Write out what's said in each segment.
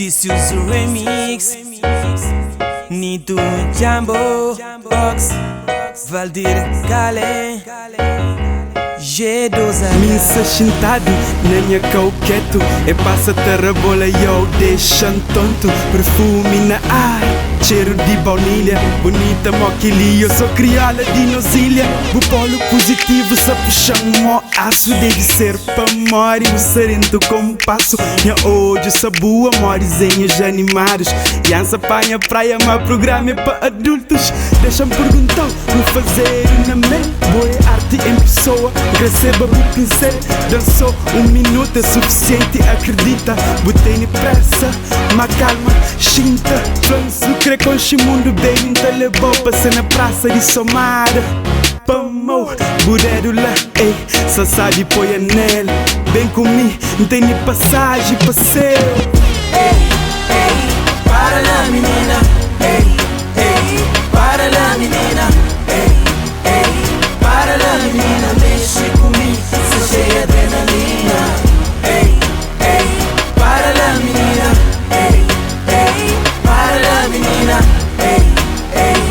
This is remix Nitu Jambo Box Valdir Kale G2 Mi sa xintadu na nha kau ketu. E pasa ta rabola, yo, dexa-m tontu. Perfume na ar, txeru di baunilha. Bonita mo kili, yo sou kriola di nos ilha. Bu polu puzitivu sa puxa-m mo asu. Debe ser pamodi bu sa dentu konpasu. Nha odju sa bua mo dizenhus animadus. Iansa panha praia, ma prugrama é pa adultus. Dexa-m pergunta-u, bu fazedu na mel? Bo é arti en pesoa, N kre seba bu pinsel. Da-m so un minutu é sufisienti, akredita. Bu tene presa, ma kalma, xinta. Fla-m si bu kre konxe mundu, baby, N ta leba-u pa ser na prasa di Somada. Pamô bu dedu la, ei, sa sabi poi anel. Ben ku mi, N tene pasaji pa séu. Ei, ei, para lá menina. Ei, ei, para lá menina. Ei, ei, para lá menina. Mexe comigo, cê cheia adrenalina. Ei, ei, para lá menina. Ei, ei, para lá menina. Ei, ei,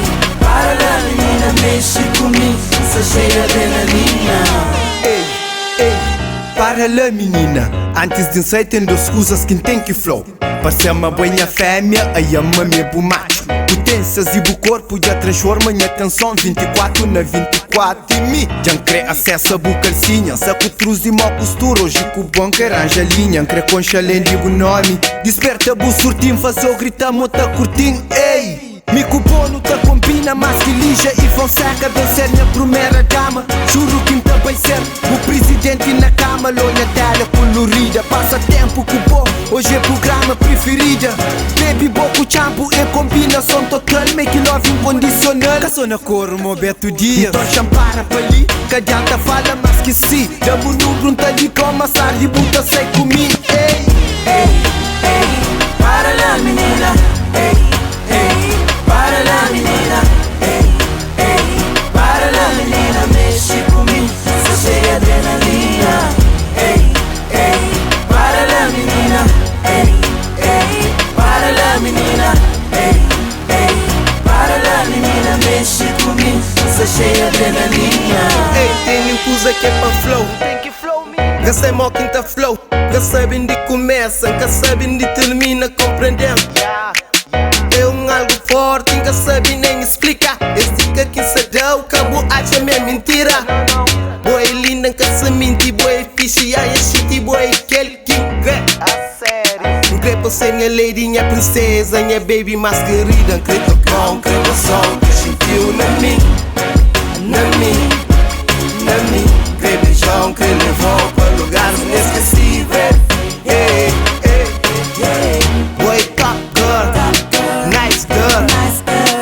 para lá menina. Mexe comigo, cê cheia adrenalina. Ei, ei, para lá menina. Antis di N sai ten dos kuzas ki N ten ki fla-u. Parse ma bo é nha fémia, ai ma mi é bu matxu. Puténsias di bu korpu dja transforma nha atenson 24 na 24. I mi dja N kre asesa bu kalsinha. N sa ku trus di mau kustura, oji ku bo N kre ranja linha. N kre konxe alén di bu nomi, disperta bu surtin, faze-u grita mo ta kurtin. Ei! Mi ku bo nu ta konbina más ki Lígia i Fonseca. Ben ser nha prumera dama, juru ki N ta bai ser bu prizidenti na kama. Lo nha tela kolorida, pasa ténpu ku bo, oji é prugrama priferida. Baby, bo ku txanpu é konbinason total, make love inkondisional. Ka so na koru mo Beto Dias. Nton xa-m para pa li, ka adianta fala más ki si. Da-m bu nubru N ta liga-u más tardi bu ta sai ku mi. Ei! Ei, ei, para lá menina. Ei, ei, para lá menina. Ei, ei, para lá menina. Mexe comigo, cê cheia adrenalina. Ei, ei, para lá menina. Ei, ei, para lá menina. Ei, ei, para lá menina. Mexe comigo, cê cheia adrenalina. Ei, tene kuza ki é pa flow. Ka sai mo ki N ta flow. Ka sabe di kumesa, ka sabe di termina, komprende-m. É un algu forti, N ka sabe nen explika. Es dika ki N sa da-u, ka bu atxa ma é mintira. Bo é linda, N ka sa minti, bo é fixi, ai é xiti, bo é kel ki N kre. N kre pa ser nha lady, nha prinseza, nha baby más kerida. N kre toka-u, N kre basa-u, N kre xinti-u na mi, na mi, na mi. N kre beja-u, N kre leva-u pa lugaris ineskesível. Hey, hey, hey. Bo é top girl, nice girl,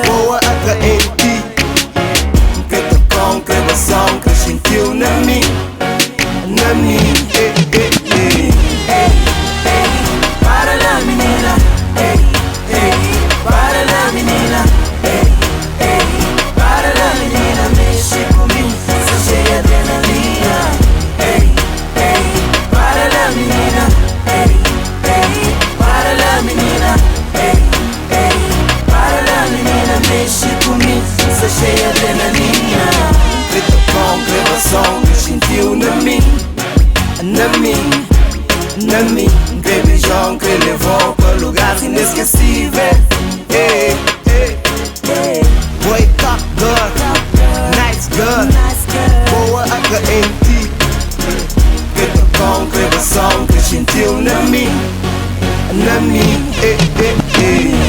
boa atraenti. N kre toka-u, N kre basa-u, N kre xinti-u na mi, na mi. Hey, hey, hey. Ei, ei, para lá menina. Ei, ei, para lá menina. Ei, ei, para lá menina. Mexe comigo, cê cheia adrenalina. Ei, ei, para lá menina. Ei, ei, para lá menina. Ei, ei, para lá menina. Mexe comigo, cê cheia adrenalina. Kre toka-u, N kre basa-u, N kre xinti-u na mi, na mi, na mi. N kre beja-u, N kre leva-u pa lugaris ineskesível. Ei, ei, Ei, bo é top girl, nice girl, boa atraenti. Kre toka-u, N kre basa-u, N kre xinti-u na mi, na mi. Ei, ei, ei.